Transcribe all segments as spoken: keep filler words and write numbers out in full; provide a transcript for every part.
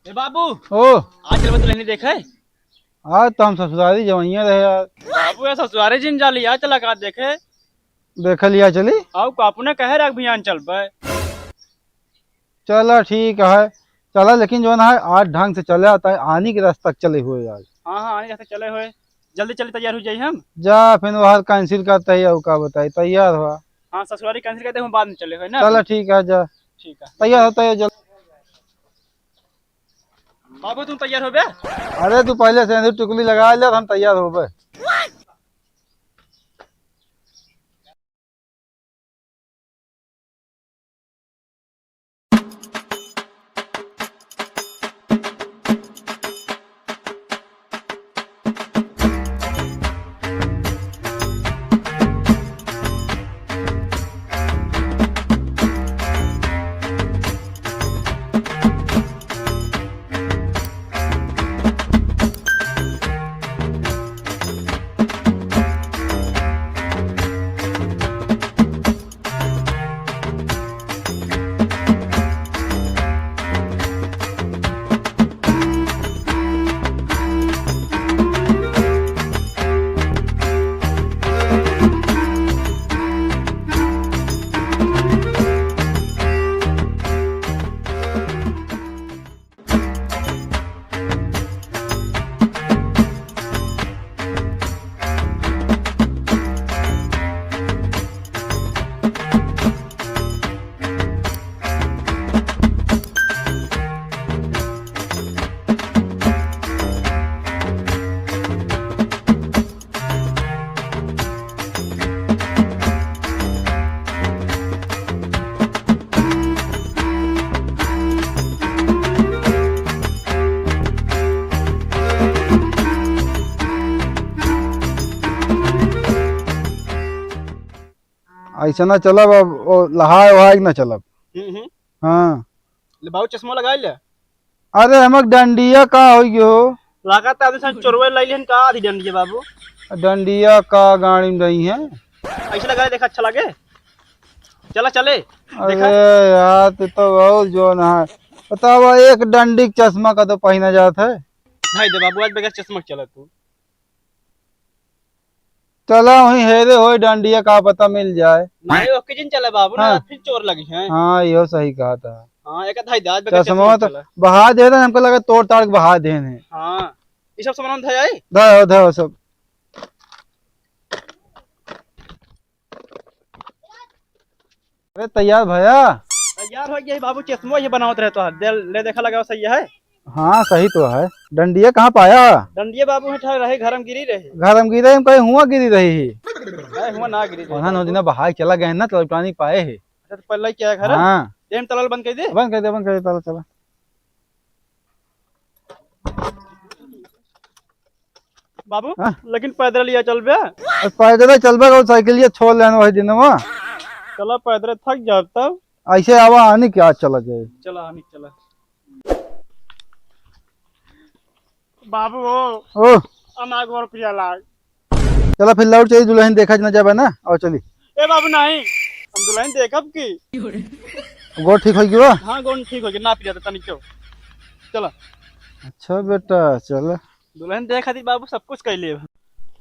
ए बाबू, ओ। आज चलबे दुल्हनी देखे? आज तो हम ससुरारी जवइया रहे यार। बाबू, ये ससुरारी जिन जाली, आज चला का देखे? देख लिया चली। आओ, का अपने कहे रख बिहान चलबे। चला ठीक है, चला, लेकिन जौन है आज ढंग से चला, आनी के रास्ता चले हुए आज। हाँ, हाँ, आनी के रास्ता चले हुए। जल्दी चली, तैयार हो जाई हम। जा, फिर वहाँ cancel करता ही, और का बताई, तैयार हुआ। हाँ, ससुरारी cancel करते हम, बाद में चले हुए ना। चला ठीक है, जा। ठीक है। तैयार हो, तैयार, जल्दी। बाबू, तुम तैयार होबे? अरे, तू पहले से टिकुली लगा ले, हम तैयार होबे। ऐसा ना चला, अब ओ लहाए वहाए के ना चलब। हम्म, हम्म। हाँ। ले बाबू, चश्मा लगा ले। अरे, हमक डंडिया का हो गयो? लागत है, आदमी सन चोरवे लाई लेन का आधी डंडिया बाबू? डंडिया का गाड़ी में रही है? ऐसे लगा ले, देखा, अच्छा लगे। चला, चले। अरे देखा। यार, तू तो बहुत जौन है। बतावा, एक डंडी के चश्मा का तो पहना जात है। भाई दे बाबू, आज बगैर चश्मा के चला तू। चला वहीं हेरे होए डंडिया, का पता मिल जाए। नहीं, ओके जिन चले बाबू, ना हाँ। फिर चोर लगी हैं। हाँ, यो सही कहा था। हाँ, एक धाई दाज बगैर चश्मा चश्मा तो चला। बहा दे रहे, हमको लगा तोड़ ताड़ के बहा दे हैं। हाँ, ये सब सामान धाई आई? धाओ, धाओ सब। अरे तैयार भया? तैयार हो गया बाबू, चश्मो ये बनावत रहे तो। दे, ले देखा लगाओ, सही है? हाँ, सही तो है। डंडिया कहाँ पाया? डंडिया बाबू है, ठहर रहे, घर में गिरी रहे। घर में गिरे, हम कहीं हुआ गिरी रही ही। अरे हुआ ना गिरी रहे वहाँ नौ बाबू। दिन बहाय चला गए ना, तो लौटानी पाए है। अच्छा, तो पहले क्या है घर? हाँ। ये हम तलाल बंद कर दे। बंद कर दे, बंद कर दे, चला, चला। बाबू, हाँ? लेकिन पैदल या चलबे? अरे पैदल चलबे, और साइकिल ये छोड़ लेना वही दिन में। चला पैदल थक जाब तब। ऐसे आवा आनी के आज चला जाए। चला आनी चला। बाबू हो। ओ। अनाग और पिया लाग। चला फिर लौट चली, दुल्हन देखा न जाबे ना, और चली। ए बाबू नहीं, हम दुल्हन देखब की? गोड़ ठीक हो गयो? हाँ, गोड़ ठीक हो गया, ना पिया था तनिक। चला। अच्छा बेटा, चला। दुल्हन देख खातिर बाबू सब कुछ कर लेब।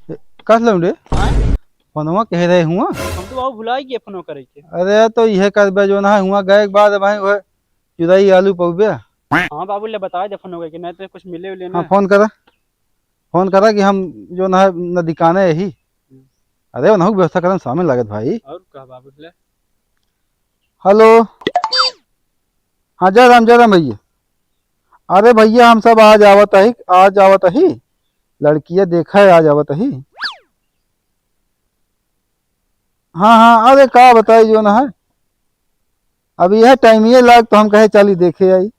ए, का लौंडे? हाँ? फोनवा कहे रहे हुआ? हम तो बाबू भुला गए फोनवा करे के। अरे तो यह करबे जो ना हुआ गए के बाद भाई वह चुराई आलू पौबे। हाँ बाबू ले बता दे फोनवा करके, नहीं तो कुछ मिले उले ना। हाँ फोन करा, फोन करा कि हम जो ना है न दुकाने यही। अरे वनहु व्यवस्था करन सामने लागत भाई। और का बाबू ले? हेलो। हाँ, जय राम, जय राम भैया। अरे भैया, हम सब आज आवत अही, आज आवत अही। लड़किया देखा है, आज आवत अही। हाँ, हाँ, अरे का बताई जो ना है। अब यह टाइम ये लाग तो हम कहे चाली देखे आई।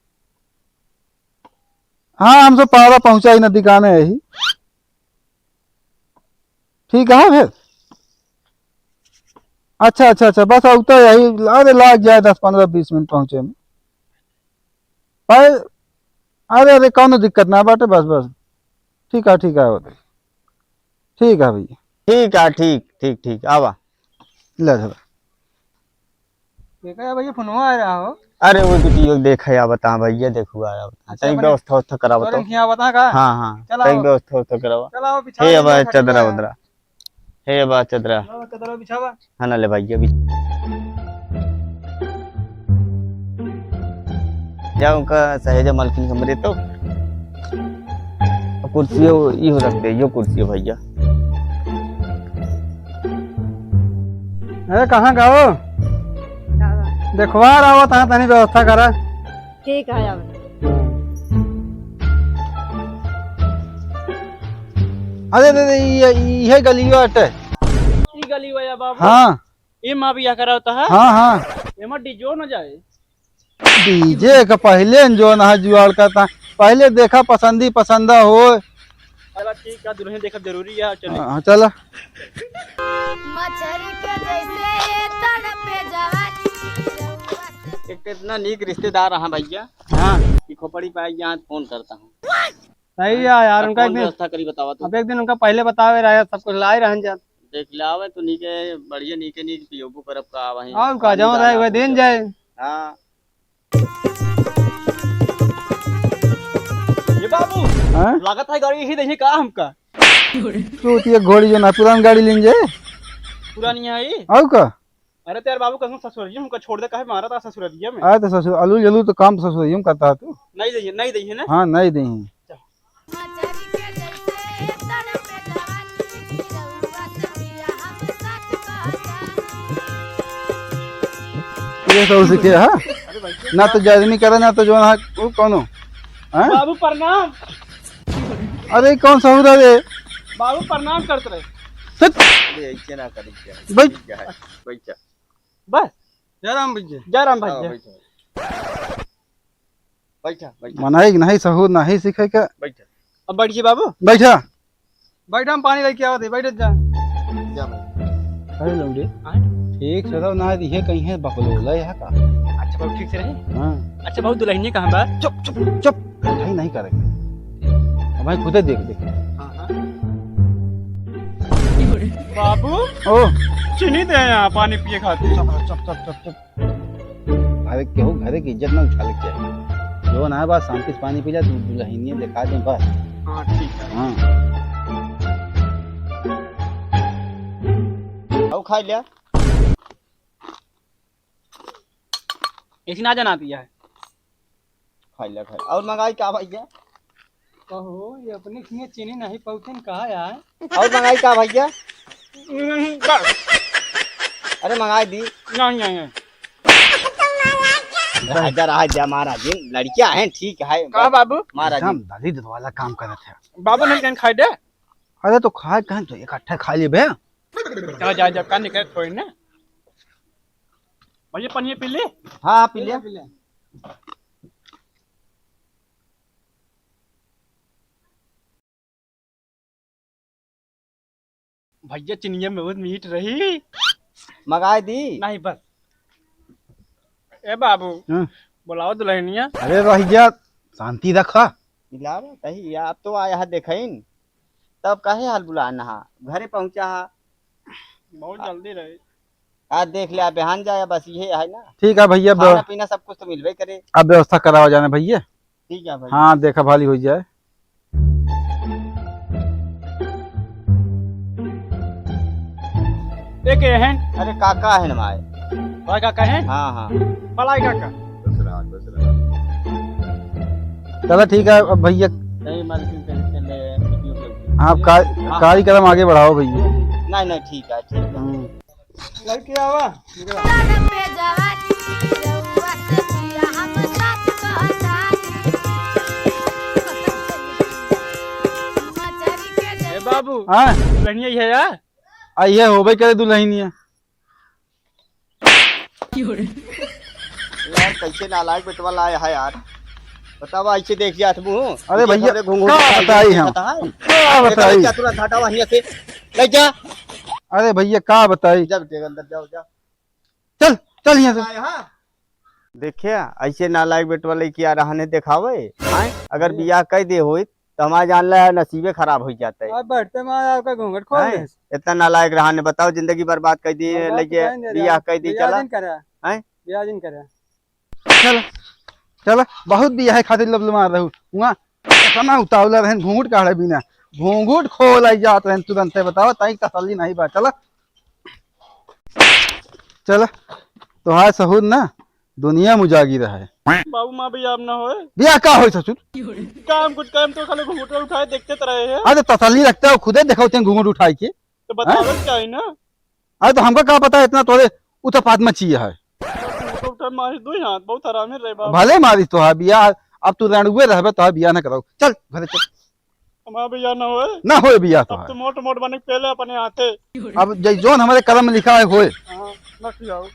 हाँ, हम सब पारा पहुँचा ही ना दुकाने है ही। ठीक है फिर। अच्छा, अच्छा, अच्छा, बस अब तो यही, अरे लाग जाए दस, पन्द्रह, बीस मिनट पहुँचे में। अरे, अरे, अरे, कौनो दिक्कत ना बाटे, बस, बस। ठीक है, ठीक है, होते। ठीक है भैया। ठीक है, ठीक, ठीक, ठीक, आवा। ले धरा। देखा है भैया, फोनवा आ रहा हो। अरे वो बिटियो देखे आवत, हाँ भैया, देखो आवत। अच्छा, तनी बने। व्यवस्था, व्यवस्था करावत। तोरे हियाँ आवत, हाँ का? हाँ, हाँ, चला तनी आओ। व्यवस्था, व्यवस्था करावा। चला आओ, बिछा हे दे, अब खटिया। चदरा उदरा। हे बा चदरा। लाओ, चदरा बिछावा। हाँ ना ले भैया, बिछ-, जा उनका सहेजा मालकिन कमरे तो। कुर्सी हो, इहो रख दे, यो कुर्सी हो भैया। अरे कहाँ गाओ? का बा? देखवार आवत, हाँ, तनी व्यवस्था करा। ठीक है, अब। अरे, अरे, अरे, ये, ये गलियो अटे। ई गली बा या बाबू? हाँ। एमा बियाह करावता है? हाँ, हाँ। एमा डीजे न जाए? डीजे का पहले न जो ना जुआड़ करता, पहले देखा पसंदी पसंदा हो। चला ठीक है, दुल्हन देखब जरूरी है, चले। हाँ, चला। मछरी के जैसे तड़पे जवानी। एक तो इतना नीक रिश्तेदार रहा भैया, हाँ। कि खोपड़ी पे आई यहाँ फोन करता हूँ। सही है यार, अब उनका कौन एक दिन, व्यवस्था करी बतावा तू? अब एक दिन उनका पहले बतावे रहे, सब कुछ लाए रहन जा। देख ले आवे तो नीके, बढ़िया नीके नीक पियोबो करब का वहीं। और का, पानी जहाँ डाला रहे वह कुछ। दिन जाए। हाँ। ये बाबू, हाँ? लागत है गाड़ी यही देखे का हमका? तू तो ये घोड़ी जो ना पुरान गाड़ी लेन जाए। पुरानी है ये? और का? अरे तो यार बाबू, कसम ससुररिया हमका छोड़ दे, काहे मारा था ससुररिया में? अरे तो ससुर, अलू जलू तो काम तो ससुररिया में करता है तू। नहीं दइहे, नहीं दइहे ना? हाँ, नहीं दइहे। चल। ये सब सीखे, हाँ? अरे भाई, ना तो जजमी करे, ना तो जो ना, वो कौनो, हाँ? बाबू प्रणाम। अरे कौन सहूर है रे? बाबू प्रणाम करत रहे। सच? अरे ऐसे ना करी क्या? बैठ। क्या है? बैठ जा। बस। जय राम भैया। जय राम हाँ, भैया। बैठ जा। बैठा, बैठा। मनाई के नहीं सहूर, नहीं सीखे के। बैठा। अब बैठ जा बाबू। बैठा। बैठा, हम पानी लेके आवत है, बैठ जा। जा भाई। अरे लौंडे, हाँ? ठीक से रहो ना, ये कहीं है बकलोल है यहाँ का। अच्छा बाबू, ठीक से रहे? हाँ। अच्छा बाबू, दुल्हनिया कहाँ बा? चुप, चुप, चुप, लड़ाई नहीं करेंगे। अब भाई खुदे देख, देख। हाँ, हाँ। बाबू, ओ। चीनी दे यहाँ पानी पिए खातिर। चुप, चुप, चुप, चुप, चुप। घरे केहू, घरे के इज्जत ना उछाले के चाही। जो ना बा, शांति से पानी पी जा, तू दुल्हनिया देखा दे बस। हाँ, ठीक है। हाँ। आओ, खा लिया। ऐसी ना जनाती है। खाई ला, खाई। और मंगाई का भैया? कहो, ये अपने किए चीनी नहीं पौथिन कहा यार? और मंगाई का भैया? हम्म, बस। अरे मंगाई दी। नहीं, नहीं, नहीं। रह जा, रह जा महाराज जी, लड़कियां हैं, ठीक है। का बाबू? महाराज जी। एकदम दलिद्र वाला काम करत है। बाबू नहीं कहीं खाई दे। अरे तो खाए कहें तो इकट्ठा खा लेबे। चला जा, जा, का निकले थोड़ी ना। भैया, पानी पी ले। हाँ, हाँ, पी ले। पी ले। भैया, चिनिया में बहुत मीठ रही। मंगाए दी। नहीं, बस। ए बाबू, हाँ। बुलाओ दुल्हनिया। अरे रह जा, शांति रखा। मिलावा, तही, आप तो आया है देखइन, तब काहे हाल बुलाना हा, घरे पहुँचा हा। बहुत जल्दी रही। आज देख ले, बिहान जाए, बस ये है ना। ठीक है भैया, खाना ब-, पीना सब कुछ तो मिलबे करे। अब व्यवस्था करावा जाना भैया। ठीक है भाई। हाँ, देखा भाली हो जाए। एक ये हैं। अरे काका है ना भाई। भाई काका हैं? हाँ, हाँ। बलाई काका। दूसरा, दूसरा। चलो ठीक है, अब भैया। नहीं, मालकिन कहीं से ले, वीडियो के। हाँ, का-, हाँ। कार्यक्रम आगे बढ़ाओ भैया। नहीं, नहीं, ठीक है, ठीक है। हम्म। लड़के आवा। ए बाबू, हाँ? दुल्हनिया ही है यार? आ, ये होबे करे दुल्हनिया। यार, कैसे नालायक बेटवा लाए है यार। बतावा, ऐसे देख जात मुँह। अरे भैया, का बताई हम? का बताई? तुरंत हटावा हियाँ से। ले जा। अरे भैया, का बताई? जा बेटे, अंदर जाओ, जा। चल, चल यहाँ से। आए, हाँ। देखिया, ऐसे नालायक बेटवा लइके आ रहने देखावे, आए? अगर बियाह कइ दे होइत, तो हमार जान ला नसीबे खराब होइ जाते। अब बैठते में आपका घूंघट खोल हैं? दे। इतना नालायक रहने, बताओ, जिंदगी बर्बाद कइ दी, बर्बाद तो लइके करें दे बियाह यार। कइ दी, बियाह चला। जिन करा। हैं? बियाह जिन करा। चल, चल, बहुत बियाह खातिर लबलमा रहू। हुआ इतना उतावला रहन, घूंघट काढ़े बिना। घूंघट खोल आई जात रहन तुरंते, बताओ, ताई तसल्ली नहीं बा। चल, चल, तोहार सहूर ना दुनिया में उजागी रहे। बाबू माँ बियाह ना होए। बियाह का होई ससुर? काम कुछ काम तो खाली घूंघट उठाए देखते तो रहे हैं। हाँ, तो तसल्ली रखते हो, खुदे देखो ते घूंघट उठाई के। तो बतावत क्या है ना? अरे, तो हमका का पता है, इतना तोरे उतपात मची है। घूंघट उठाए मारी दो हाथ, बहुत हरामी रहे बाबू। भले मारी तो है बियाह, अब तू रणुए रहबे तो है बियाह ना कराऊ। चल घरे चल। हमारा बियाह ना होए। ना होए बियाह तो अब है। तो मोट मोट बने के पहले अपने हाथे। अब जै जोन हमारे कलम में लिखा है होए। हाँ, ना खियाओ।